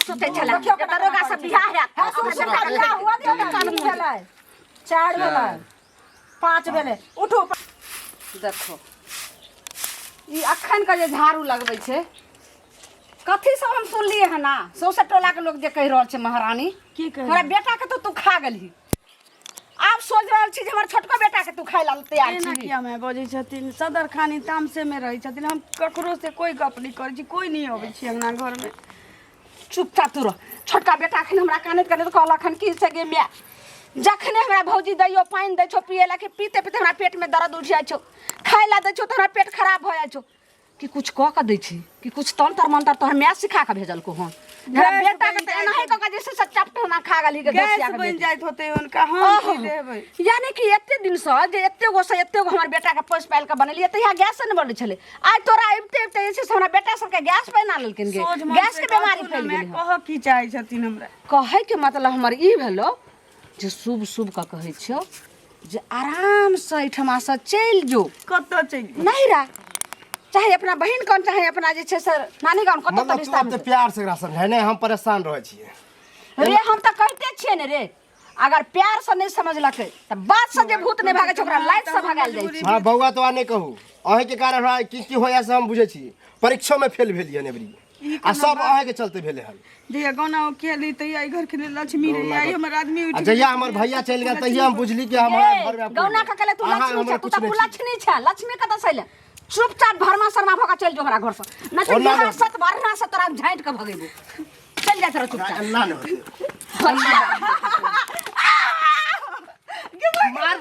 सोचै छलै देखियौ जे दरोगा से बियाह हैत। हँ, सुन, सुन, बियाह हुआ दियौ ने, तीन भेलै, चारि भेलै, पाँच भेलै, उठू। देखो, ई अखन के जे झाड़ू लगबै छै, कथी सब हम सुनलियै हन? ना सौंसे टोला के लोग जे कहि रहल छै, महारानी की कहि हमरा बेटा के तो तू खा गेलही, आब सोच रहल छी जे हमर छोटको बेटा के तू खाय ला तैयार एना छी। किया माय बजै छथिन? सदर खानी तामसे मे रहै छथिन। हम ककरो से कोई गप नहि करै छी, कोई नहि अबै छी अंगना घर मे। चुपचाप तू रह। छोटका बेटा अखन हमरा कानैत कानैत कहलक हन कि से गे माय, जखने हमरा भौजी दैयो पानि दै छौ पियै ला कि पीते पीते हमरा पेटमे दर्द उठि जाइ छौ, खाय ला दै छौ तऽ हमरा पेट खराब भऽ जाइ छौ, कि कुछ कऽ के दै छी कि कुछ तंत्र मंत्र तोहर माय सिखा के भेजलको हन? हमरा गैस बेटा के बनि तऽ जाइत एनाही कऽ के जे छै से चपट ना खा गेलही के गैस दोसिया के बनि बेटी। जाइत होतै हुनका, हम की देबै? यानी कि एते दिन से जे एते गो से एते गो हमर बेटा के पोसि पालि के बनेलियै, तहिया गैस नहि बनै छलै। आइ तोरा अबिते अबिते जे छै से हमरा बेटा सबके गैस बना लेलखिन गे। सोझ मन गैस से के बीमारी कहथुन ने, फैल माय गेलै हन। कहऽ की चाहै छथिन हमरा? कहै के मतलब हमर ई भेलो जे शुभ शुभ के कहै छियौ जे आरामसँ एहिठमासँ चलि जो। कतऽ चलि? नैहरा, चाहे अपना बहिन कन, चाहे अपना जे छै से नानी गाम, कतऽ। मतलब तू रिश्ता एते प्यार से एकरा समझाय नहि, हम परेशान रहै छियै। रे, हम तऽ कहिते छियै ने रे, अगर प्यार से नहि समझलकै तऽ बात से जे भूत नहि भागै छै ओकरा लाइट से भगायल जाइ छै। हँ बौआ, तोरा नहि कहू, अहीँके कारण हमरा की की होइया से हम बुझै छी। परीक्षोमे फेल भेलियै हन एबरी, आ सब अहाँके चलते भेलै हन। जहिया गौना खेली तहिया ई घर के लेल लक्ष्मी रही, आइ हमर आदमी आ उठि जहिया हमर भैया चलि गेल तहिया हम बुझली कि हमरा ए, घर में आब कोइ गौना नहि। के कहले तू अहाँ लक्ष्मी हमर छ, तू कुछ तऽ नहि छी। कुलक्ष्मी छ, लक्ष्मी कतऽ से अयलै? चुपचाप भरमा शर्मा भऽ कऽ चलि जो हमरा घर से, नहि तऽ ओना यहाँ नहि। सत भरना से तोरा झाँटि कऽ भगेबो। चलि जा तोरा चुपचाप। एना नहि होतै। मार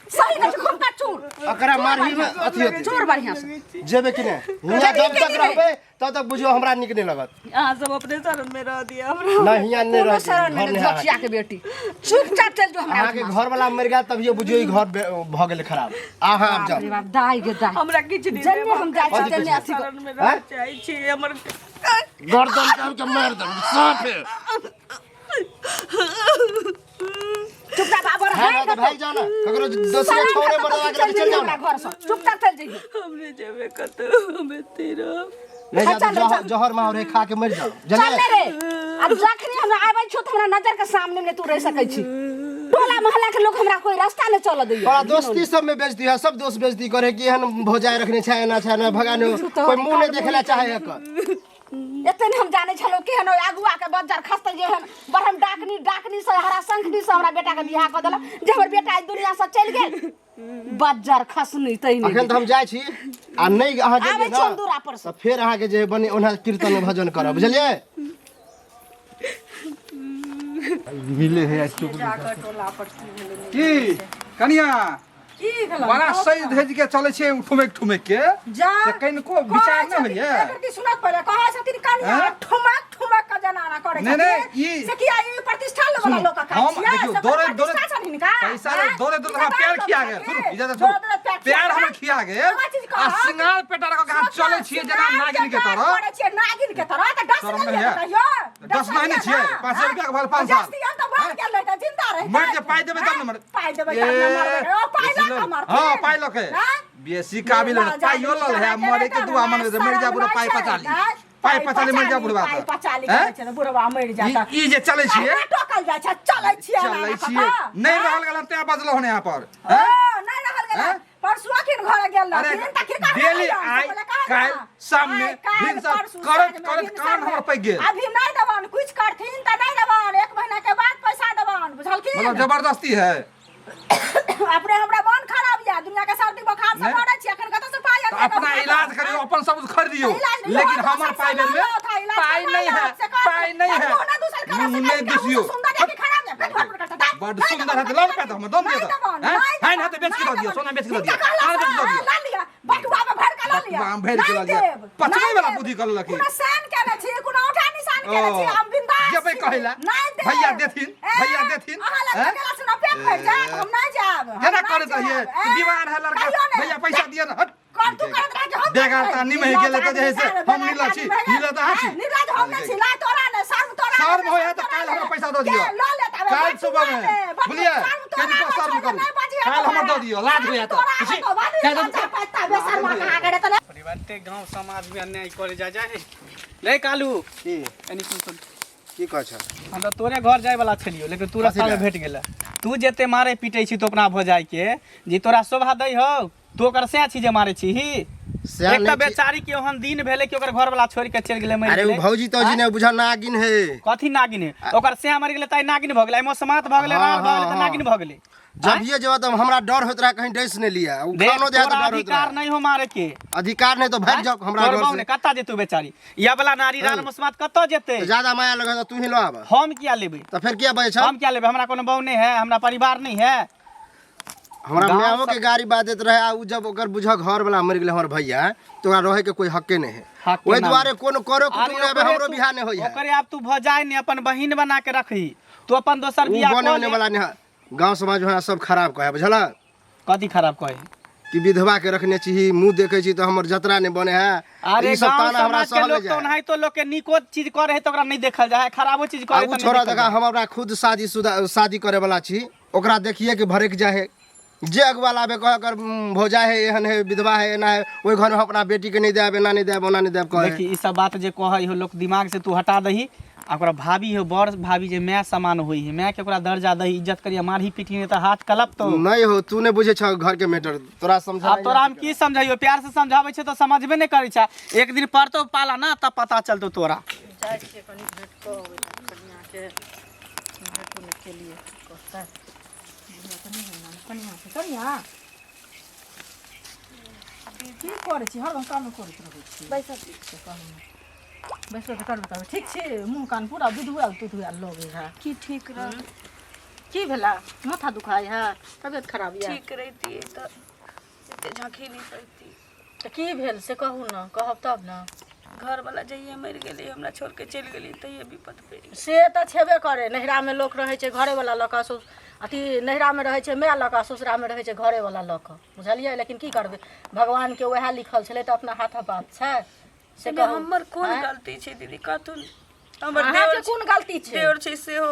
सही कहै छी, खूब का चूर। ओकरा मारही में अथी होतै। चूर बढ़ियां से। जेबै कि नहि? हियाँ जब तक रहबै तब तक बुझियौ हमरा नीक नहि लगत। अहाँ सब अपने शरण में रह दिया हमरा। नहि, हियाँ नहि कोनो रहत। शरण घर में नहि। धोखिया के बेटी, चुपचाप चलि जो हमरा। अहाँके घर वाला मरि गेल तभियो बुझियौ ई घर भऽ गेलै खराब। अहाँ आब जाउ। बाप रे बाप, दाइ गे दाइ। हमरा किछु नहि जन्ने देब। हम जाइ छी कथी तन्ने किछु अथी शरण में रह आँय? चाहै छी हमर गर्दन काटि के मारि देब साफे। चुपचाप आब है ना, तऽ भागि जाउ ने ककरो दोसरे छोड़े मरवा के चलि जाउ हमरा ने। घर से चुपचाप चलि जइहे। हम नहि जेबै कतौ, हम एतै रहब। नहि चल, जाउ, चल, जहर चल। जहर माहौर है, खा के मरि जाउ। चल जनलियै? ने रे, आब जखनी हमरा आबै छौ तऽ हमरा नजर के सामने नहि तू रहि सकै छी। टोला मोहल्ला के लोग हमरा कोई रास्ता नहि चलऽ दैया। तोरा दोस्ती सब में बेच दी है, सब दोस्त बेच दी करे कि एहन भौजाई रखने छै, एना छै, एना भगा ने कोई मुंह नहीं देखे ला चाहे एकर। एते ने हम जानै छलहुँ केहन ओहि अगुआ के बज्जर खसतै, जेहन बरहम डाकनी डाकनी से हरा शंखनी से हमरा बेटा के बियाह कऽ देलक जे हमर बेटा एहि दुनिया से चलि गेल बज्जर खसनी तै नहि। अखन तऽ हम जाइ छी आ नहि अहाँ आबै जेबै छी हम ने दूरा पर से। तऽ फेर अहाँके जे बने ओना कीर्तन भजन करब, बुझलियै? मिले है चुप की कनिया? की भेलौ? बड़ा सही धज के चलै छै ठुमेक ठुमेक के। जा। से कनिको विचार नहि होइए। एकर की सुनत पहिले कहै छथिन कनिया हैं? ठुमक ठुमक के जनाना करै नहि, छथिन। नहि, ई- से किया ई प्रतिष्ठा वाला लोक के काज हम छियै? देखियौ से दौड़ैत दौड़ैत प्रतिष्ठा छनि हिनका? पैसा ले हैं? दौड़ैत दौड़ैत हमरा ई प्यार सब खिया लोक गेल। के सुनू, इजाजत दौड़ैत छोड़ू। दौड़ैत प्यार प्यार खिया हमर गेल। खिया गेल हमरा चीज आ कहत। सिंगार पेटार कऽ के अहाँ चलै छियै जेना नागिन के तरह। करै छियै नागिन के तरह तऽ डस शरम नहि गेलियै है? कहियो? डस नहि ने छियै? 500 रुपया के भल 5 साल। डस तऽ मर गेल रहै तऽ जिंदा रहै। मरि जे पाइ देबै तब ने मर। पाइ देबै तब ने मरबै। ओ पाइ लऽ कऽ मरथिन। हँ, पाइ लऽ के। आँय? बेसी काबिल निर्लज पाइयो लऽ ले, आदमी मरे के दुआ मन मरि जा बुढ़ा पाइ पचा ली, पाइ पचा ली, मरि जा बुढ़वा। पाइ पचा ली हैं? कहै छै ने, बुढ़वा मरि जाता। ई जे चलै छियै। अहिना टोकल जाइ छै, चलै छियै एना चलै एना छियै। कऽ कऽ। नहि रहल गेल तें बजलहुँ हन यहाँ पर। ओ, हैं? नहि रहल गेल। हैं? परसू अखिन घर गेल अरे, रहथिन तऽ की कहै डेली रहथिन? आइ, से पहिले कहै काल्हि, ने। शाममे, आइ, काल्हि, भिनसर, परसू, करैत साँझमे, करैत भिनसर कान मे। हमर पैघ गेल। अभी नहि देबनि, कुछ करथिन तऽ नहि देबनि, एक महीना के बाद पैसा देबनि, बुझलखिन? मतलब जबरदस्ती है। अपने हमरा मन खराब यऽ, दुनिया के सर्दी बोखार से नहि। मरै छी, अखन कतऽ से पाइ तऽ अनबै? अपना इलाज करियौ, अपन सब कुछ खरीदियौ, इलाज नहि, लेकिन दोसर हमर पाइ से बेर में लऽ लो, इलाज पाइ करवा नहीं लो, है, से कर। पाइ नहीं है। मुँह नहि दूसल करऽ, से मुँह नहि कनिका मुँह दुसियौ। सुन्दर है कि खराब है? पेट भर करता। दाइ, बड्ड नहि सुन्दर देबनि, है तऽ लऽ ने पाइ तऽ हमर दम नहि दिअ तऽ। देबनि, हैं? नहि हैं ने तऽ बेच के दऽ देबनि। दियौ, सोना बेच के दऽ हिनका दियौ, कहला कान बेच के दऽ से, दियौ। लऽ लिअ, बटुआ में भरि के लऽ लिअ। बटुआ में भरि के लऽ नहि लिअ। देब, पचबै नहि वाला देब। बुद्धि करलक ई। कोनो शान केने छी, कोनो औंठा निशान केने छी, ओ, हम बिंदास जेबै छी। कहै लए। नहि देब। भैया देथिन, ए, भैया देथिन, अहाँ लग हैं? गेला से ना पेट भरि जायत, हम नहि जायब, हम केना नहि करैत जायब। रहियै? ए, दीवार है लड़का, कहियो नहि। भैया पैसा दिअ ने, हट। कर तू करत रह कि हम बेगरता करत रही। निमहि गेलै तऽ जे है से हम बेगरता निर्लज छी, निमहि गेल। निर्लज अहाँ छी। निर्लज हम नहि छी, लाज तोरा नहि, शर्म तोरा शर्म नहि, होय है तऽ तोरा काल्हि नहि। हमरा पैसा दऽ के दिअ। लऽ लेत आबे, काल्हि बटुआ सुबहमे, दे, बटुआ, बुझलियै? शर्म तोरा कनिको नहि, शर्म छोड़ करू। नहि बजिहे काल्हि हमर तोरा। दऽ दिअ, लाज होइए तऽ। तोरा छी, हतो, बाजू काल्हि लज्जा पैता, बेशर्मा कहाँ गेलै तऽ परिवार गांव समाज में अन्याय करे जा जाए है। रे कालू की एनी सुन सुन की कहै छ हम तऽ तोरे घर जाय वाला छलियो लेकिन तू कथी रास्ता में लए? भेट गेला तू जेते मारे पीटे छी तो अपना भौजाई के जे तोरा शोभा दै हौ तू ओकर सएह छी जे मारे छी ही सएह एक नहि तऽ छी। बेचारी के ओहन दिन भेलै कि ओकर घर वाला छोड़ के चलि गेलै मरि अरे उ गेलै भौजी तौजी ने बुझा नागिन है कथी नागिन है ओकर सएह मरि गेलै ताइ नागिन भऽ गेलै मोसमात भऽ गेलै हाँ, राड़ भऽ गेलै हाँ, तऽ नागिन भऽ गेलै जब ये जेबा तब हमरा डर होइत रहा कहीं डस नहीं लिया उ देख, खानो दे तोरा तो डर होइत अधिकार रहा नहीं हो मारे के अधिकार नहीं तो भाग जाओ हमरा तोर घर बाऊ से ने कतऽ जेतौ बेचारी या वाला नारी रान मोसमात कतऽ जेतै तो ज्यादा माया लगे तो तू ही लो आब हम किया लेबै तो फिर किया बजे छ हम किया लेबै हमरा कोनो बाऊ नहीं है हमरा परिवार नहीं है हमरा गाँव माओ के गाड़ी बाजैत रहे आ उ जब ओकर बुझ घर वाला मरि गेलै हमर भैया तो ओकरा रहे के कोई हक्के नहीं है हक्के ओहि ना दुआरे कोनो करो अरे कुटुम नहीं आबे ओकरे हमरो तू- बियाह नहीं होई है ओकरे आब तू भऽ जाय ने अपन बहिन बना के रखही तू अपन दोसर उ बियाह बने कऽ उने ले। वाला नहीं है गांव समाज में सब खराब कहे बुझला कथी खराब कहे कि विधवा के रखने छी मुंह देखे छी तो हमर जतरा नहीं बने है अरे ई सब गांव ताना हमरा समाज के सहल लोग तो जाए ओनाहितो लोग के नीको चीज करे है तो ओकरा नहीं देखल जाए है खराबो चीज आ करे उ तो नहीं छोड़ा देखल देखा जाए। हम अपना खुद शादी शुदा शादी करे वाला छी ओकरा देखिए के भड़क जाए है जे अगुआ लाबे कह कर भौजा है एहन है विधवा है एना है ओहि घर में हम अपना बेटी के नहीं देब एना नहीं देब ओना नहीं देब कहे देखी ई सब बात जे कहै हो लोग दिमाग से तू हटा दही आ ओकरा भाभी हो बड़ भाभी जे माय समान होई है माय के ओकरा दर्जा दही इज्जत करिए मारही पीटी नहीं तो हाथ कलप तो नहीं हो तू नहीं बुझे छ घर के मैटर तोरा समझा आब तोरा हम की समझाइयो प्यार से समझाबै छै तऽ समझबे नहि करै छै एक दिन पड़तौ पाला ना तब पता चलतौ तोरा जाइ छियै कनि भेट कऽ अबै लए कनिआँके भेटो नहि केलियै कहतै कनिआँ छै कनिआँ की करै छी हरदम काम करैत रहै छी बैसल से कहू ने बैसबै तऽ करबै तब ठीक छी मुँह कान पूरा दुधुआयल तुधुआयल लगै है की ठीक रह की भेला माथा दुखाइ है तबियत खराब यऽ ठीक रहितियै तऽ एते झाँकी नहि पड़ती तऽ की भेल से कहू ने कहब तब ने घरवला जहिये मरि गेलै हमरा छोड़ि के चलि गेलै तहिये विपत पड़ि गेलै से तऽ छेबे करे नैहरामे लोक रहै छै घरेवला लऽ कऽ ससु अथी नैहरामे रहै छै माय लऽ कऽ ससुरामे रहै छै घरेवला लऽ कऽ बुझलियै लेकिन की करबै भगवानके उएह लिखल छलै तऽ अपना हाथक बात छै से एहिमे कहू हमर कोन आँय? गलती छै दीदी कहथुन हमर अहाँके देवर कोन गलती छै देवर छै सेहो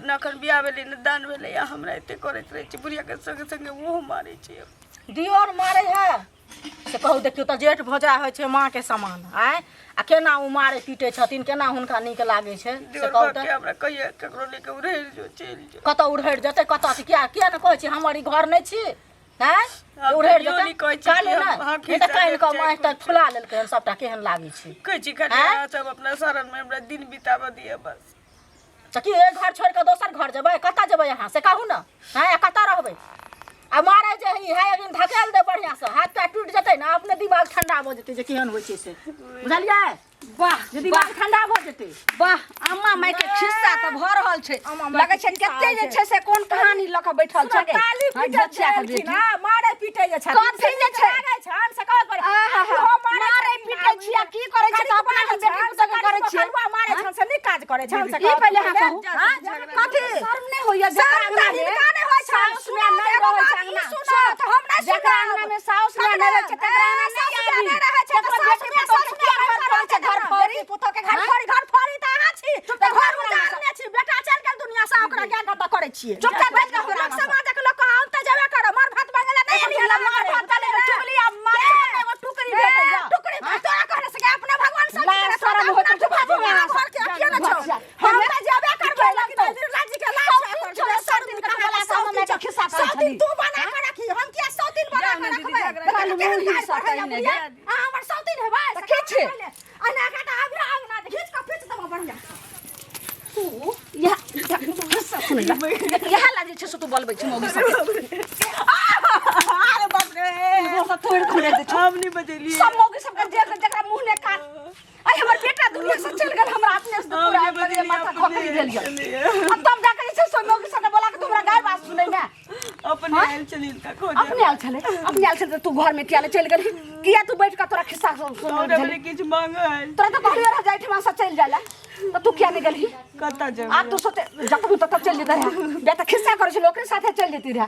ने एखन बियाह भेलै ने दान भेलै आ हमरा एते करैत रहै छै बुढ़ियाके संगे संगे ओहो मारै छै दियोर मारै है से कहू देखियौ तऽ जेठ भौजा होइ छै माँके समान आँय आ केना ओ मारै पीटै छथिन केना हुनका नीक लागै छै से देवर कहू भाग तऽ के हमरा कहिया ककरो लेके उड़ैल जो चलि जो कतऽ उड़हरि जेतै कतऽ से किया किया ने कहै छी हमर ई घर नहि छी आँय हम उड़हरि कहियो जेतै नहि कहै छी कानू कि हम नहि हक नहि तऽ हिस्सा कानि कऽ लेब, माटि चाहे तक फुला लेलकै हन सबटा केहन लागै छै कहै छी खाली आँय? अहाँ सब अपना शरण मे हमरा दिन बिताबऽ दिअ बस तऽ की एक घर छोड़ि कऽ दोसर घर जेबै कतऽ जेबै अहाँ से कहू ने आँय कतऽ रहबै आ मारै जे है है एक दिन धकेल दे बढ़िआँसँ हाथ पैर टूटि जेतै ने अपने दिमाग ठंडा भऽ जेतै जे केहन होइ छै से बुझलियै वाह जे दिमाग ठंडा भऽ जेतै वाह अम्मा माय के खिस्सा तऽ भऽ रहल छै अम्मा माय लगै के छै खिस्सा कते जे छै। छै से कोन कहानी लऽ कऽ बैठल छै गे ताली हाँ, पीटै बच्चा के छलखिन बेटी हँ, मारै पीटै जे छथिन कथी से जे नीक छै? लागै छनि से कहत पर आहा, इहो मारै पीटै छथिन, छी आ की करै छी तऽ अपना मारै बेटी छनि, पुतोह के करै छियै करुआ मारै छनि से नीक काज करै छनि से ई कहत पहिले अहाँ पहिले। कहू हाँ, कथी शर्म नहि होइया जकरा शर्म अंगना तऽ मे हिनका नहि होइ छनि, साउस सुनू माय नहि एगो रहै बात छै ई अंगना सुनू तऽ हम नहि जकरा सुनब। अंगना मे साउस माय नहि रहै छै तकरा अंगना सासु नहि माय आबी नहि रहै छै तऽ तकरा सासु बेटी माय पुतोह सासु के किया माय घर घर फोड़ै छै घर फोड़ी बेटी पुतोह के घर फोड़ी घर फोड़ी तऽ अहाँ छी तऽ घर उजाड़ने छी बेटा चलि गेल दुनिया से ओकरा ज्ञान कतऽ करै छियै चुपचाप बैठ कऽ लोक समाजक लोक हम तऽ जेबे करब मार भात मांगे ला नहि एलियै मार भात मांगे ला चुगली आ मार के एगो टुकड़ी भेटैया टुकड़ी तोरा कहने से अपना भगवान सब लाज शरम होइत छै, भगवान घर के अखिया न छौ हम तऽ जेबे करबै लेकिन लाज के लाज सौ दिन सौ दिन के हमरा सामने के खिस्सा करै सौ दिन छली। तू बना के रखी हम किया सौ दिन बना के रखबै काल्हि मुँह ही सटै ने गे। आ हमर सौ दिन हेबै तऽ की छै? अना के तऽ आबि अंगना घीच के फीच देबो बढ़िया तू इएह सुनै ला इएह ला जे छै से तू बोलबै छी मौगी सबके अरे बाप रे मुँह से तोड़ि तोड़ि दै छौ हम नहि बजेलियै सब मौगी सबके जे जकरा मुँह ने कान आइ हमर बेटा दुनिया से चलि गेल हमरा अपने से पूरा हम आबि गेल माथा खखरी भेल गेल बजेलियै आ तब जाके जे छै से मौगी सबके बोला के तू हमरा गाय बात सुनै मे अपने आयल छली हिनका खोजे अपने आयल छलै अपने आयल छलै तऽ तू घर मे किया ले चलि गेलही किया तू बैठ कऽ तोरा खिस्सा सुन हमरा भेलै किछु मांगल तोरा तऽ कहलियो रह जाय ठमा से चलि जाय ला तऽ तू किया नहि गेलही कतऽ जेबै आब तू सोचे जब तक तब चलि जेतै रहे बेटा खिस्सा करै छलै ओकरे साथे चलि जेती रहे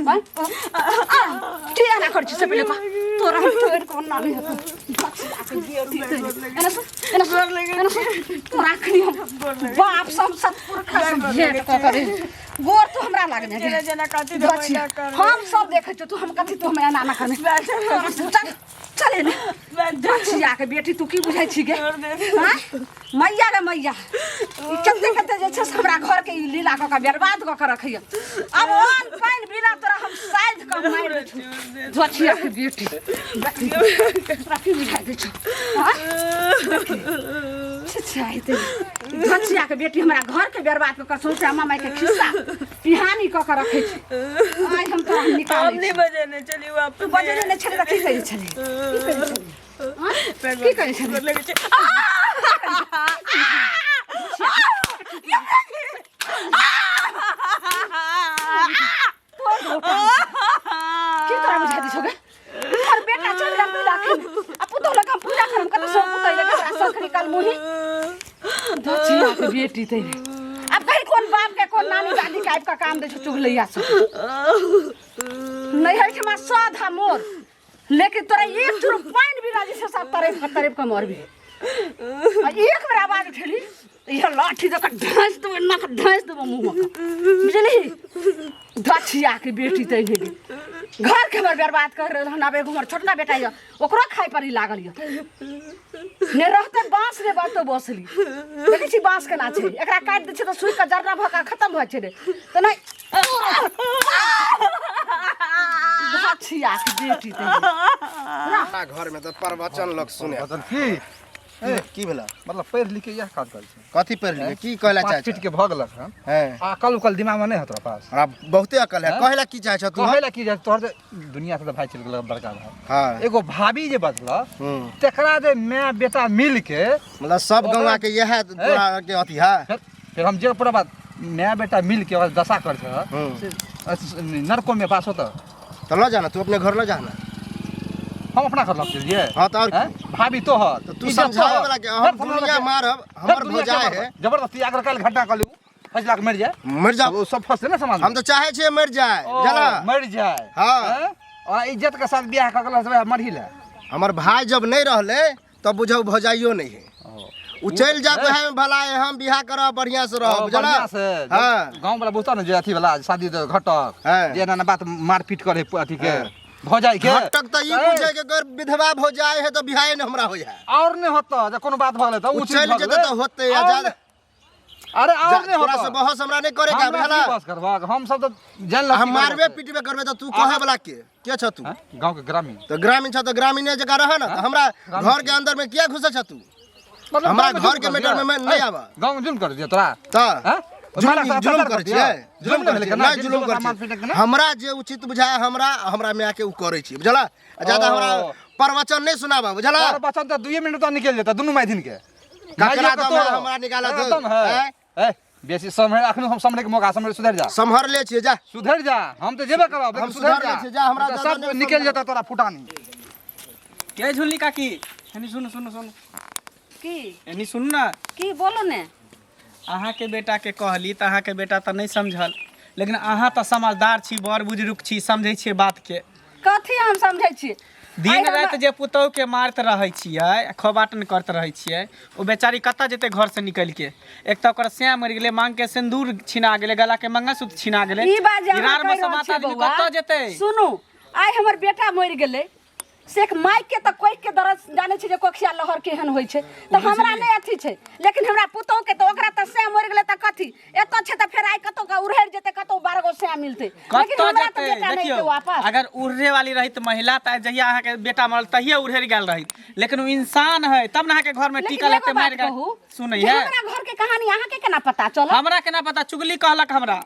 आँय? आ, की एना करै छी से पहिले कह तोरा हम तोड़ि कऽ ओना नहि हेतौ एना सुन एना सुन एना सुन तोरा अखनी हम बाप सब सतपुरखा से भेंट कऽ करे गोर तू हमरा लागने जेना जेना कथी गछि देबै हम सब देखै छियौ तू हम कथी तू हम एना एना करने चल चले ने बचिया के बेटी तू की बुझै छी गे आँय? मैया गे मैया ई कते कते जे छै से हमरा घर के ई लीला कऽ के बर्बाद कऽ के रखैया अब अन्न पानि बिना तोरा हम साइज कऽ मारि दै छौ बचिया के बेटी तोरा की बुझाइ दै छौ आँय? छी छी आइ ते बचिया के बेटी हमरा घर के बर्बाद कऽ के सौंसे अम्मा माई के खिस्सा पिहानी कऽ के रखै छै आइ हम तोरा निकालै हम नहीं छी। बजेने चली वो तू बजेने नहि छलै तऽ की करै छलै की करै छलै आँय? की करै छलै लगे छै की तोरा बुझा दै छौ गे तोहर बेटा चलि गेल पूजा अखन आ पुतोह लग हम पूजा करम कतऽ सब पुतोह लग हमरा शंख निकाल मुही दक्षिणा के बेटी तै आब कहीं कोन बाप के कोन नानी दादी के आबि कऽ काम दै छौ चुगलैया सब नहीं है ठमा साधा मोर लेकिन तोरा एक चूर पानि बिना जे छै सब तड़प कऽ तड़प कऽ मरबी आ एक बेर आवाज उठेली तऽ इहे लाठी दऽ कऽ ढाँसि देबो एना कऽ ढाँसि देबो मुँहमे बुझलिही दक्षिया के बेटी तै भेली घर के हमर बर्बाद कर रहल हन आब एगो हमर छोटका बेटा यऽ ओकरो खाय पर ही लागल यऽ ने रहते बाँस ने बातो बसली देखै छी बाँस केना छै एकरा काटि दै छै तऽ सूखि कऽ जरना भऽ कऽ खतम भऽ छै रे तऽ नहि दक्षिया के बेटी तै हमरा घर में तऽ प्रवचन लोग सुने वचन की की भेला मतलब पढ़ि लिख के इएह काज करै छै कथी पढ़ि लिख की कहला पाँच चाहै फीट के भऽ गेलक हन हैं आ अकल उकल दिमाग में नहीं है तोरा पास हमरा बहुते अकल है कहला की चाहै छ तू कहै ला की जाय तोहर तऽ दुनिया से तऽ भाई चलि गेलक बड़का भाई हाँ एगो भाभी जे बचल हम्म। तकरा जे माय बेटा मिल के मतलब सब गौवा के इएह तोरा के अथी है फेर फेर हम जे पूरा बात माय बेटा मिल के ओकरा दशा कर छ हम्म। से नरको में पास होता तो ल जाना तू अपने घर ल जाना हम अपना घर लग चलिए हाँ, तो और की? हैं? भाभी तोहर तो तू इज्जत समझावे तोहर। वाला के फिर हम समझावे दुनिया के- मारब फिर हमर दुनिया के भौजाई मारब। है जबरदस्ती अगर कल घटना कर लियू फैसला के मर जाए मर जाओ वो सब फंसते ना समाज में। हम तो चाहे छियै मर जाए ओ, जला मर जाए हाँ। हैं? और इज्जत के साथ बियाह कर गेल मरही ले हमर भाई जब नहीं रहले तब बुझाउ भौजाइयो नहीं है उ चलि जात है भला है हम बियाह करब बढ़िया से रहब बुझला बढ़िया से हाँ गांव वाला बुझता ना जे अथी वाला शादी दे घटक हाँ। जे एना एना बात मारपीट करे अथी के भौजाई के घटक तऽ ई बुझे के अगर विधवा भौजाई है तऽ बियाहे ने हमरा हो जाए और नहीं होता जे कोनो बात भऽ गेलै तऽ उ उ चीज चलि भऽ जेतै गेलै। तऽ होतै आ और जा नहि- अरे और नहीं तोरा होता से बहस हमरा नहीं करे के हमरा बुझला की बहस करबाक हम सब तऽ जान लग हम मारबे पीटबे करबे तऽ तू कहे वाला के के छ तू गांव के ग्रामीण तऽ ग्रामीण छ तऽ ग्रामीणे जकाँ रह ना तऽ हमरा घर के अंदर में किया घुसे छ तू मतलब हमरा गाँव में घर जुल्म के कर मैटर दिया। में नहीं आवा। गाँव में जुल्म कर दिया तोरा तऽ हाँ? जुल्म मारा साथ जुल्म अत्याचार करै कर दिया। छियै जुल्म जुल्म करै भेलै छियै केना? नहि जुल्म जुल्म करै मार पीट छियै केना? हमरा जे उचित बुझाय हमरा हमरा माय के उ करै छियै बुझला आ ज्यादा हमरा ओ। प्रवचन नहि सुनाबा बुझला तोहर बचन तऽ दुइये मिनट तो निकलि जेतै दुनू माय दिन के ककरा माइयो के दम है तोरो। हमरा निकालऽ ककरा दो। दम है आँय? ए, बेसी समय अखनो हम समरे के मौका समरे सुधरि जा सम्हरले छियै जा सुधरि जा हम तऽ जेबे करब हम लेकिन सुधरि सुधरले जा छियै, जा, हमरा तऽ ज्यादा सब नहि निकलि जेतौ तोरा फुटानी के झुनली काकी एनी सुनू सुनू सुनू की एनी सुनू ना की बोलो ने अहाँके बेटाके कहली तऽ अहाँके बेटा तऽ नहि समझल लेकिन अहाँ तऽ समझदार छी बड़ बुजुर्ग छी समझै छियै बातके कथी हम समझै छियै दिन आइ हमरा- राति जे पुतोहुके मारैत रहै छियै आ खोबाटन करैत रहै छियै ओ बेचारी कतऽ जेतै घरसँ निकलिके एक तऽ ओकर सैं मरि गेलै माँगके सिन्दूर छिना गेलै गलाके मंगलसूत्र छिना गेलै ई बात जे अहाँ इरारमे कहि रहल समात छियै आदमी बौआ, कतऽ जेतै सुनू आइ हमर बेटा मरि गेलै से एक माइक के तऽ कोखि के दर्द जानै छै जे कोखिया लहर केहन होइ छै तऽ हमरा नहि अथी छै लेकिन हमरा पुतोह के तऽ ओकरा तऽ सैं मरि गेलै तऽ कथी एतऽ छै तऽ फेर आइ कतौ के उड़हरि जेतै कतौ 12 गो सैं मिलतै लेकिन कतऽ हमरा तऽ जेतै बेटा नहि देखियौ एतै वापस अगर उड़े वाली रहित महिला तऽ जहिया अहाँके बेटा मरल तहिये उड़ेर गेल रहित लेकिन ओ इंसान है तब ने अहाँके घर में लेकिन टिकल एगो हेतै बात मारि कहू सुनै जे है हमरा घर के कहानी अहाँके केना पता चलल हमरा केना पता चुगली कहलक हमरा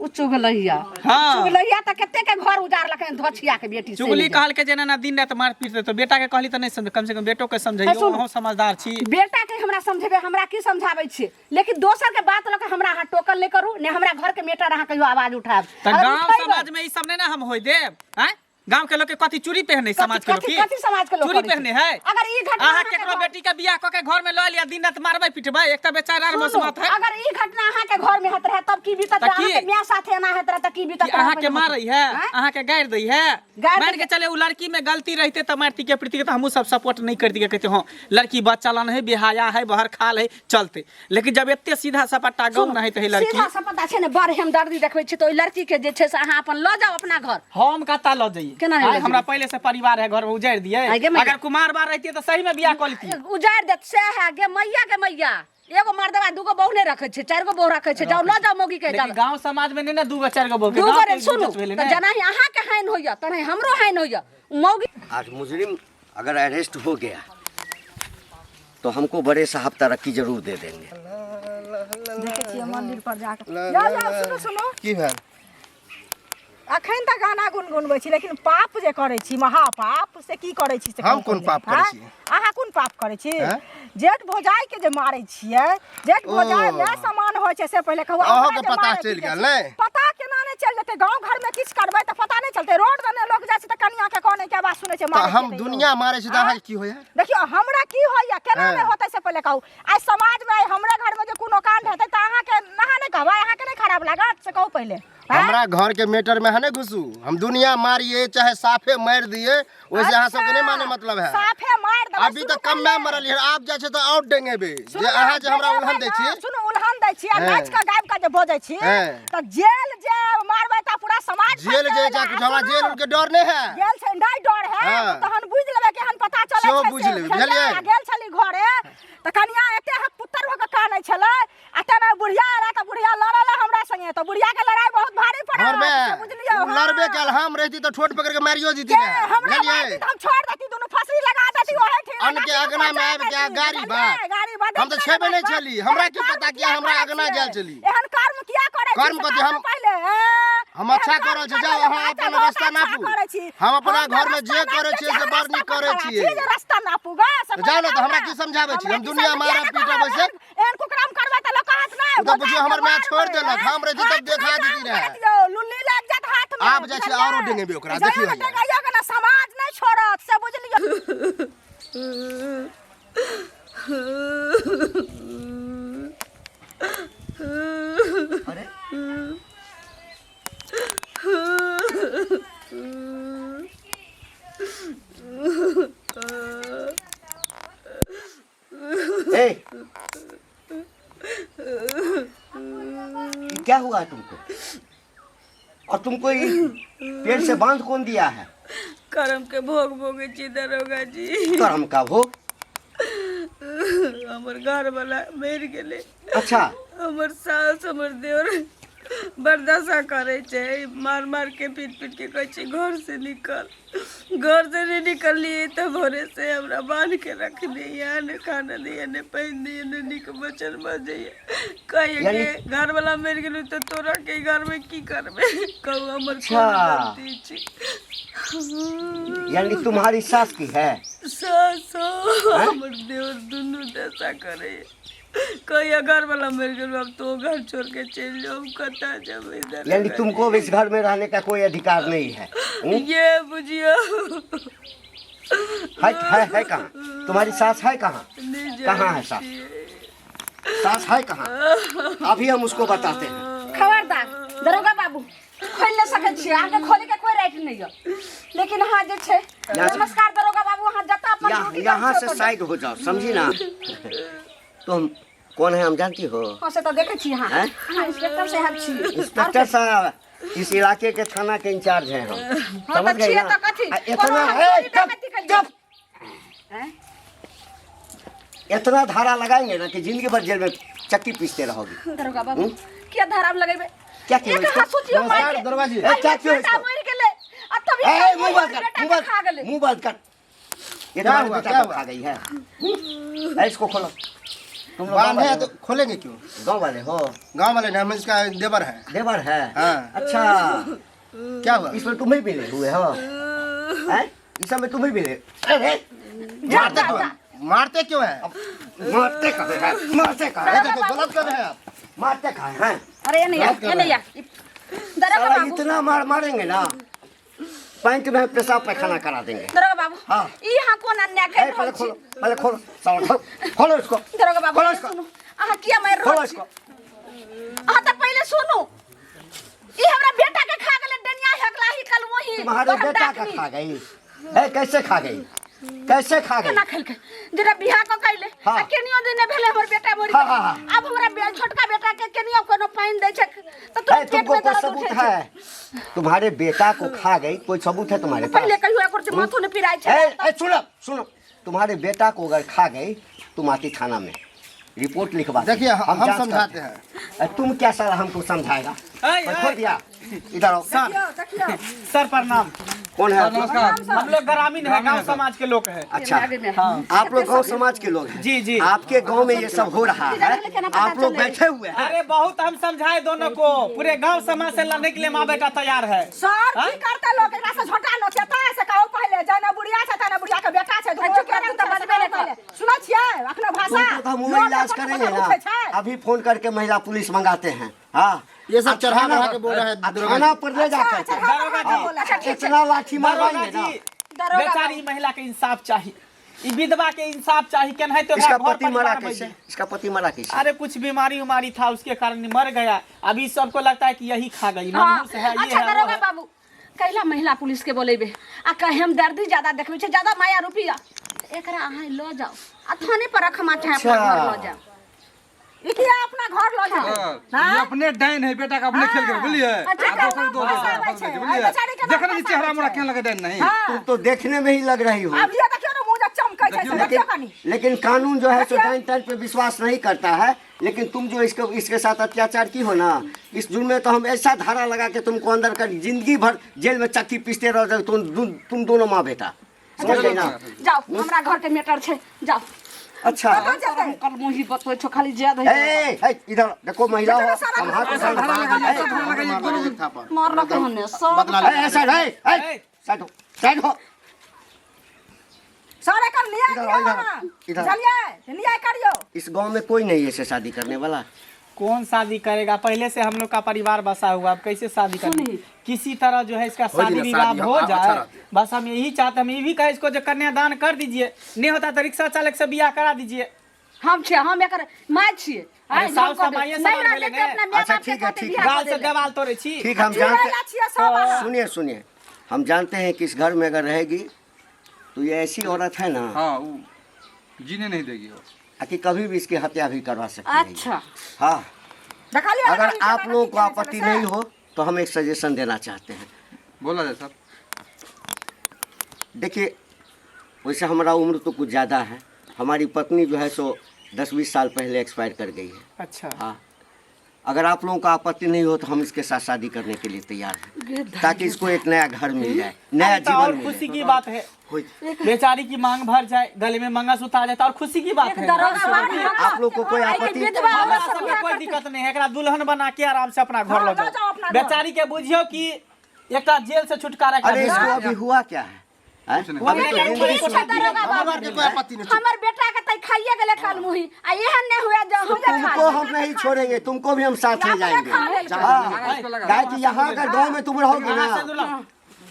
ओ चुगलैया हाँ। चुगलैया तऽ कते के घर उजाड़लक हन धोछिया के बेटी से चुगली कहलकै जे एना एना दिन राति मारि पीट देतौ बेटा के कहली तऽ नहि समझ कम से कम बेटो के समझैयौ सुनू। अहूँ समझदार छी बेटा के हमरा समझेबै हमरा की समझाबै छियै लेकिन दोसर के बात लऽ के हमरा अहाँ टोकल नहि करू ने हमरा घर के मेटर अहाँ कहियो आवाज उठायब तऽ अगर गाँव उठेबै, समाज में ई सब नहि ने हम होय देब आँय गांव के लोग के कथी चूड़ी पहने समाज के लोग कथी की कथी समाज के लोग चूड़ी करै छै? पहने है अगर ई घटना अहाँ अहाँके केकरो घर- बेटी के बियाह क के घर में लऽ लिया दिन रात मारबै पिटबै एक तऽ बेचारा आर सुनू, मसमात है अगर ई घटना अहाँ के घर में होत रहे तब की बीतत तऽ रहे की? अहाँ के माय साथे एना होत रहे तऽ की बीतत कि रहे अहाँ के मारै है आँय? अहाँ के गारि दै है गारि मारि के चले उ लड़की में गलती रहते तऽ मारती के प्रीति के तऽ हमहूँ सब सपोर्ट नहीं करती के कहते हाँ लड़की बच्चा लन है बेहाया है बहर खाल है चलते लेकिन जब एते सीधा सपाटा गाँव नहीं है लड़की सीधा सपाटा छै ने बड़ हमदर्दी देखबै छी तऽ ओहि लड़की के जे छै से अहाँ अपन लऽ जाउ अपना घर हम कतऽ लऽ जइए केना नहि आइ लऽ हमरा पहिले से परिवार है घर में उजाड़ि दिए आइ गे मैया। अगर कुमार बार रहती तऽ सही में बियाह कऽ लेती उजाड़ि देत सएह है गे मैया गे मैया एगो मर्दवा दूगो बहू नहि रखै छै चारि गो बहू रखै छै जाउ लऽ जाउ मौगी के लेकिन जाउ गांव समाज में नहीं ना दूगो चार गो बहू के दूगो गाँव रे के सुनू इज्जत भेलै तऽ ने। जेनाही अहाँके हानि होइए तेनाही हमरो हानि होइए मौगी आज मुजरिम अगर अरेस्ट हो गया तो हमको बड़े साहब तरक्की जरूर दे देंगे। देखै छियै मंदिर पर जाके। जाउ जाउ, सुनू सुनू। की भेल? अखन तऽ गाना गुनगुनबै छी, लेकिन पाप जे करै छी, महापाप, से की करै छी से हम कहू कोन पहिले। पाप करै आँय? छी? अहाँ कोन पाप करै छी? आँय? जेठ भौजाई के जे मारै छियै, जेठ भौजाई ओ। माय समान होइ छै से पहिले कहू। अहाँके ओकरा जे पता मारै चलि छी, गेल, नहि? पता केना नहि चलि जेतै? गाँव घर में किछु करबै तऽ पता नहि चलतै? रोड दने लोक जाइ छै तऽ कनिया के कने के आवाज सुनै छै, तऽ मारै हम छियै तैयो। दुनिया मारै छी तऽ अहाँके की होइया? देखियौ, हमरा की होइया, केना नहि हँ। होतै से पहिले कहू। आइ समाज में, आइ हमरे घर में जे कोनो कांड हेतै तऽ अहाँके अहाँ नहि कहबै? अहाँके नहि खराब लागत से कहू पहिले? आँय? हमरा घर के मैटर में अहाँ नहि घुसू। हम दुनिया मारिए चाहे साफे मारि दिए, ओहिसे अहाँ सबके नहि माने मतलब है। साफे मारि देबै। अभी सुनू तऽ कम पहिले। में मरल है, आब जाइ छै तऽ और डेंगेबै सुनू जे ने, अहाँ जे हमरा डेंगेबै उल्हन दै ने, छी। सुनू, उल्हन दै छी आ हँ। नाचि कऽ गाबि कऽ जे बजै छी हँ। तऽ जेल जे मारबै तऽ पूरा समाज जेल फँसि जे जायत। जा आ हमरा सुनू, जेल के डर नहि है। गेल छै नहि डर है हँ। तहन बुझि लेबै केहन पता चलै सेहो छै बुझि से, लेबै, बुझलियै? बुझलियै? आ गेल छली घरे तऽ कनिया एते हक पुत्र भऽ कऽ कानै छलै आ तेना बुढ़िया एला तऽ बुढ़िया लड़ल हमरा संगे, तऽ बुढ़िया के लड़ाई बहुत भारी पड़ल हमर से माय बुझलियौ? उ लड़बे हाँ। कैल, हम रहती तऽ ठोट पकड़ के मारियो जीती के रहे। हमरा बुझलियै? मारती तऽ हम छोड़ देती, दुनू फंसी लगा देती ओहे ठीक। अन्न के अगना में आबि के गाड़ी बात। गाड़ी बात। हम तऽ छेबे नहि छली, हमरा की पता कि हमरा अगना गेल छली। एहन कर्म किया करै छी? कर्म से कथी? कहू पहिले, हम एहन अच्छा कर्म कऽ रहल छी, करै जाउ लए अहाँ अच्छा, अपन बहुत रास्ता अच्छा नापू। करै छी। हम अपना हम तऽ घर में जे रास्ता करै नापै छियै छी, से बड़ रास्ता नीक पर करै खड़ा छियै। छी जे रास्ता नापू गा से तऽ जाउ ने, पहिले तऽ हमरा कहू की समझाबै छी? हमरा हम की दुनिया समझ- मारब किया ने पीटब कहब? ओइसे? एहन कुकराम करबै तऽ लोक कहत नहि ओ तऽ भौजाई बुझियौ के हमर माय मारबै, छोड़ि देलक, आँय? हम रहिती तब हाथ देखा नहि देती काम रहए। करत यौ, लुल्ली लागि जायत हाथ में। आब जाइ छी, बुझलियै? आरो डेंगेबै ओकरा, जाइयो देखियौ ने हैया। डेंगैयो के ने समाज नहि छोड़त से बुझलियौ। अरे ए, ये क्या हुआ है तुमको और तुमको ये पेड़ से बांध कौन दिया है? कर्म के भोग भोगे छी दरोगा जी। कर्म का भोग? हमर घर वाला मरि गेलै। अच्छा। हमर सास हमर देवर बर्दाश्त करै छै, मार मार के पीट पीट के कहै छै घर से निकल। घर से नहीं निकललिए तऽ भोरे से हमरा बांध के रख दिया, ने खाना दिया, ने पानि दिया, ने नीक वचन बजैया। कहिए यानी- के घर वाला मरि गेलै तऽ तोरा के घर में की करबे? कहू हमर कोन अच्छा। गलती छै? यानी तुम्हारी सास की है? सास हमर देवर दुनू दशा करे। कहिया घर वाला मर गेल, अब तो घर छोड़ के चल जाओ, हम कतऽ जेबै इधर? यानी तुमको अब इस घर में रहने का कोई अधिकार नहीं है, हम्म? ये बुझियो। है है है कहाँ तुम्हारी सास? है कहाँ? नहीं। कहाँ है सास? सास है कहाँ? अभी हम उसको बताते हैं। खबरदार दरोगा बाबू, खोलि नहि सकै छियै। अहाँके खोले के कोई राइट नहीं यऽ, लेकिन अहाँ जे छै यहाँ से- नमस्कार दरोगा बाबू, अहाँ जतऽ अपन यहाँ ड्यूटी यहाँ करै से छियै ओतऽ। साइड हो जाओ, समझी ना? तुम कौन है हम जानती हो? हँ, से तऽ देखै छी अहाँ। हैं? अहाँ इंस्पेक्टर साहब छी? इंस्पेक्टर साहब, इस इलाके के थाना के इंचार्ज हैं हम। हाँ, समझ तऽ गई छियै ना? तऽ कथी? आ, कोनो इतना अहाँ है चोरी चुप डकैती केलियै? चुप। हैं? इतना धारा लगाएंगे ना कि जिंदगी भर जेल में चक्की पीसते रहोगी। दरोगा बाबू, किया धारा लगेबै? क्या किया एक इसको? अहाँ सोचियौ नमस्कार, मारि के- दरोगा जी। ए, क्या किया बेटा इसको? मरि गेलै आ तभी ए, मुंह बंद कर, बेटा मुंह के बंद खा गेलै। मुंह बंद कर। ये क्या तुम्हारे हुआ, बेटा क्या को हुआ? खा गई है। ए, इसको खोलो। तुम लोग गाँव बांधे वाले है तो हो? खोलेंगे क्यों? गाँव वाले हो? गांव वाले नहीं, हम इसका देवर है। देवर है? हाँ। अच्छा। क्या हुआ? इसमें तुम ही मिले हुए हो हैं? इस सब में तुम ही मिले? अरे मारते क्यों हैं? मारते क्यों है? मारते कहाँ हैं? मारते कहाँ हैं? ये देखो, गलत कर रहे हैं आप। मारते कहाँ हैं? अरे ये नहीं गलत कर ये नहीं रहे हैं। दरोगा साला बाबू, इतना मार मारेंगे ना, पैंट में पेशाब पैखाना करा देंगे। दरोगा बाबू, हाँ। ई अहाँ कोन अन्याय ए, कर पहले रहल छी? खोलो, पहले खोलो, साला खोलो, खोलो इसको। दरोगा बाबू, खोलो इसको। सुनू, अहाँ किया मारि खोलो रहल छी? इसको। अहाँ तऽ पहिले सुनू, ई हमरा बेटा के खा गेलै डनिया हेकला ही कल वही तुम्हारे तोहर बेटा का डाकनी। खा गई है? कैसे खा गई? कैसे खा गई? केना खेलकै? जेना बियाह कऽ कैले हाँ। आ केनियो दिन भेलै हमर बेटा मरि हाँ, गेलै। हाँ, हाँ। आब हमरा छोटका बेटा के केनियो कोनो पानि दै छै तऽ तुरंत पेट तुमको में कोई दर्द सबूत उठै छै। है? तुम्हारे बेटा को खा गई, कोई सबूत है तुम्हारे पास? पहिले कहियो एकर जे माथो ने पिराइ छै। ए, ए, सुनो सुनो, तुम्हारे बेटा को अगर खा गई, तुम आती थाना में रिपोर्ट लिखवा। देखिए, हम जांच समझाते करते हैं। ए, तुम क्या साला हमको समझाएगा? ऐ, मैं ऐ। छोड़ दिया, इधर आओ। सर। देखियौ। सर प्रणाम। कौन है? नमस्कार। हम लोग ग्रामीण है, गांव समाज के लोग हैं। अच्छा, आगे में। आप लोग गांव समाज के लोग हैं? जी, जी। आपके गांव में ये सब हो रहा है, आप लोग बैठे हुए हैं। अरे बहुत हम समझाए दोनों को, पूरे गांव समाज से लड़ने के लिए माँ बेटा तैयार है। सर, हाँ? की करते लोग एकरा से झोटा नोचेता से कहू पहिले जना बुढ़िया छै तना बुढ़िया के बेटा छै, दुनू चुप के कर, रंग तू तऽ छै, बजबे नहि पहिले। सुनै छियै अखनो भाषा? तुमको तो हम वो लोक इलाज अपन करेंगे अपन ना। उठै छै। अभी फोन करके महिला पुलिस मंगाते हैं। हाँ, ये सब आ चढ़ा थाना बढ़ा के बोल रहा है आ दरोगा थाना जी। पर ले जा करके चढ़ा दरोगा बढ़ा के जी। बोल रहा है। इतना लाठी दरोगा मारवाएंगे ना। जी, दरोगा बेचारी महिला के इंसाफ चाहिए, ई विधवा के इंसाफ चाहिए। केनाहिते इसका ओकरा घर पति मरा परिवार में कैसे? जी। इसका पति मरा कैसे? अरे कुछ बीमारी उमारी था, उसके कारण मर गया। अभी सबको लगता है कि यही खा गई, हाँ, मनहूस है ये अच्छा है वो दरोगा है। बाबू, कैला महिला पुलिस के बोलेबे आ कहे हम दर्दी ज्यादा देखबै छै, ज्यादा माया रुपया, एकरा अहाँ लऽ जाओ आ थाने पर रखमा चाहे अपना अच्छा। घर लऽ जाओ। ई किया अपना घर लऽ जेतै? ये अपने डाइन है, बेटा का अपने खेल के, बुझलिए? अच्छा, आ दोसर दो फंसाबै बेटा छै। बुझलिए? एहि बेचारी के देखने नाम छी चेहरा मोरा फंसाबै केहन लगे डाइन नहीं। हाँ। तुम तो देखने में ही लग रही हो। आब लिअ, देखियौ ने मुँह जे चमकै छै से, देखियौ। देखियौ लेकिन कनी। लेकिन कानून जो है सो डाइन टाइन पे विश्वास नहीं करता है, लेकिन तुम जो इसके इसके साथ अत्याचार की हो ना, इस जुर्म में तो हम ऐसा धारा लगा के तुमको अंदर कर जिंदगी भर जेल में चक्की पीसते रहो जाओ, तुम दोनों माँ बेटा, समझ गई ना? जाओ, हमरा घर के मैटर छै, जाओ। अच्छा। कतऽ जेतै? कल मुही बतबै छौ खाली जाय दही। ए, ए, ए, इधर देखो, महिला हो, हम हाथ ऐसा धारा लगाइए, ऐसा धारा लगाइए, दोनों एक थापड़। मारलक हने सब। बदला ले। ए, साइड, ए, ए, साइड हो, साइड हो। सर, एकर न्याय इधर दियौ आओ, इधर, अहाँ। इधर। बुझलियै? न्याय करियौ। इस गांव में कोई नहीं है ऐसे शादी करने वाला। कौन शादी करेगा? पहले से हम लोग का परिवार बसा हुआ, अब कैसे शादी करेंगे? किसी तरह जो है इसका हो शादी जी ना, विवाह शादी, हो हाँ, अच्छा जाए, रहते। बस हम यही चाहते। हम ये भी कहे इसको जो कन्यादान कर दीजिए, नहीं होता तो रिक्शा चालक से बियाह करा दीजिए। हम छियै, हम एकर माय छियै। अरे आइ साउस हम कऽ तऽ माइए देब। समान नहिरा भेलै जेतै ने। अपना माय अच्छा, बाप के ठीक है, कहतै ठीक बियाह है। गाल कऽ से देले। देवाल तोड़े छी। ठीक, हम चुड़ैला जानते छियै सब अहाँ। सुनिए सुनिए, हम जानते हैं कि इस घर में अगर रहेगी तो ये ऐसी औरत है ना हाँ, वो जीने नहीं देगी वो। कि कभी भी इसकी हत्या भी करवा सकती है। अच्छा। हाँ। देखलियै अगर कनी आप केना लोगों की को केने आपत्ति छलै से? नहीं हो तो हम एक सजेशन देना चाहते हैं। बोला जाए सर। देखिए, वैसे हमारा उम्र तो कुछ ज़्यादा है, हमारी पत्नी जो है सो 10-20 साल पहले एक्सपायर कर गई है। अच्छा। हाँ, अगर आप लोगों को आपत्ति नहीं हो तो हम इसके साथ शादी करने के लिए तैयार हैं, ताकि इसको एक नया घर मिल जाए, नया तो और जीवन खुशी मिले। की बात है, बेचारी की मांग भर जाए, गले में मंगलसूत्र आ जाए तो और खुशी की बात है। दरोगा बाबू, आप लोग को कोई आइ के आपत्ति? विधवा हमरा औरत सब सबके बियाह कोई करतै। दिक्कत नहीं है, एकरा दुल्हन बना के आराम से अपना घर हाँ, लऽ लऽ जाओ जाओ। अपना घर। बेचारी के बुझियो कि एकटा जेल से छुटकारा एकरा अरे भेट इसको गेल। अभी हुआ क्या है? हैं? कुछ नहीं। अभी तो लेकिन जिंदगी ठीक छै दरोगा बाबू, हमरा के कोई आपत्ति नहीं। हमर बेटा के तै खाइए गेलै काल मुही आ एहन नहि हुए जे हम खा तुमको हम नहीं छोड़ेंगे, तुमको भी हम साथ ले जाएंगे। खा लेलकै। हाँ, काहे कि यहाँ अगर गांव में तुम रहोगी ना, सिंदूर लाओ।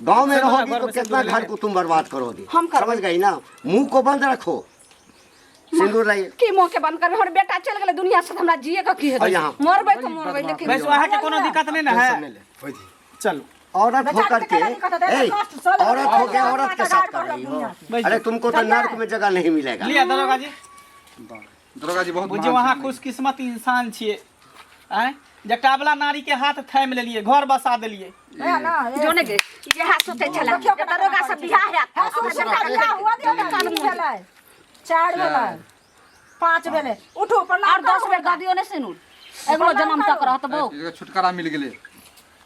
गांव में सिंदूर रहोगी लाओ, तो घर में कितना सिंदूर घर ले। को तुम बर्बाद करोगी, हम करबै। समझ गई ना? मुंह को बंद रखो, सिंदूर लाइए। की मुँह के बंद करबै? हमर बेटा चलि गेलै दुनिया से तऽ हमरा जिए के की और हेतै? यहाँ। मरबै तऽ मरबै, लेकिन वैसे अहाँके कोनो दिक्कत नहीं ना है? टेंशन नहीं ले, होई जी। चलू। औरत बेचारी होकर के के केना दिक्कत हेतै? ए, कष्ट सँ लगै औरत छै। होके औरत के साथ कर गाड़ रही हो, दुनिया। अरे तुमको तो नर्क में जगह नहीं मिलेगा। लिया दरोगा जी। दरोगा जी बहुत बुझियौ महान अहाँ छथिन। खुशकिस्मत इंसान छियै, आँय जे अबला नारी के हाथ थामि लेलियै, घर बसा देलियै। है ना, ए, जो ने गे इएह सोचै छलै देखियौ जे केना दरोगा से करै छै। बियाह हैत। हँ, सुनू, बेटा बियाह हुआ दियौ ने, तीन भेलै, चारि भेलै, पाँच भेलै, उठू, प्रणाम आओर 10 करू बेर हुनका। दऽ दियौ ने सिनूर, अगिलो जनम तक रहत बौ। एकरा छुटकारा मिल गेलै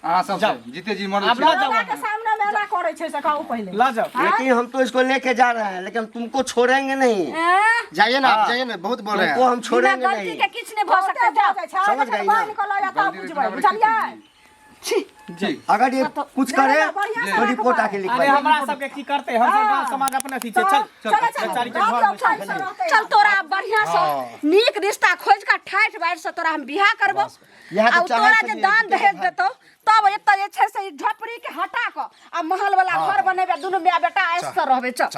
अहाँ सब जाओ। से, जीते जी मरल आब छी। लऽ जाओ। दरोगा के सामने में एना करै छै से कहू पहिले। लऽ जाओ। लेकिन हम तो इसको लेके जा रहे हैं, लेकिन तुमको छोड़ेंगे नहीं। एँ? जाइए ना आप, जाइए ना, बहुत बोल रहे तुमको हैं। हम बिना छोड़ेंगे गलती नहीं। के किछु नहि भऽ बहुते सकतै, जाओ। भऽ जाइ छै, समझ जखन गई ना? बान्हि कऽ लऽ जायत तब गलती बुझबै, रहै बुझलियै? छी। जी। अगर ये कुछ नहीं, करे नहीं, बढ़िया से तो रिपोर्ट रखबै। आके अरे लिखवाइए। हमरा सबके की करतै, हम सब गाँव समाज अपने अथी छै। चल चलो, चलो, बेचारी के रात घर में चौक से रहतै। चल, तोरा बढ़िया से नीक रिश्ता खोज के ठाठ बारि से तोरा हम बियाह करबो। इएह तऽ आ चाहै तोरा जे छलियै, दान कि दहेज देतौ तब एतऽ जे छै से ई झोपड़ी के हटा कऽ आ महल वाला घर बनेबै, दुनू माय बेटा ऐश से रहबै। चल।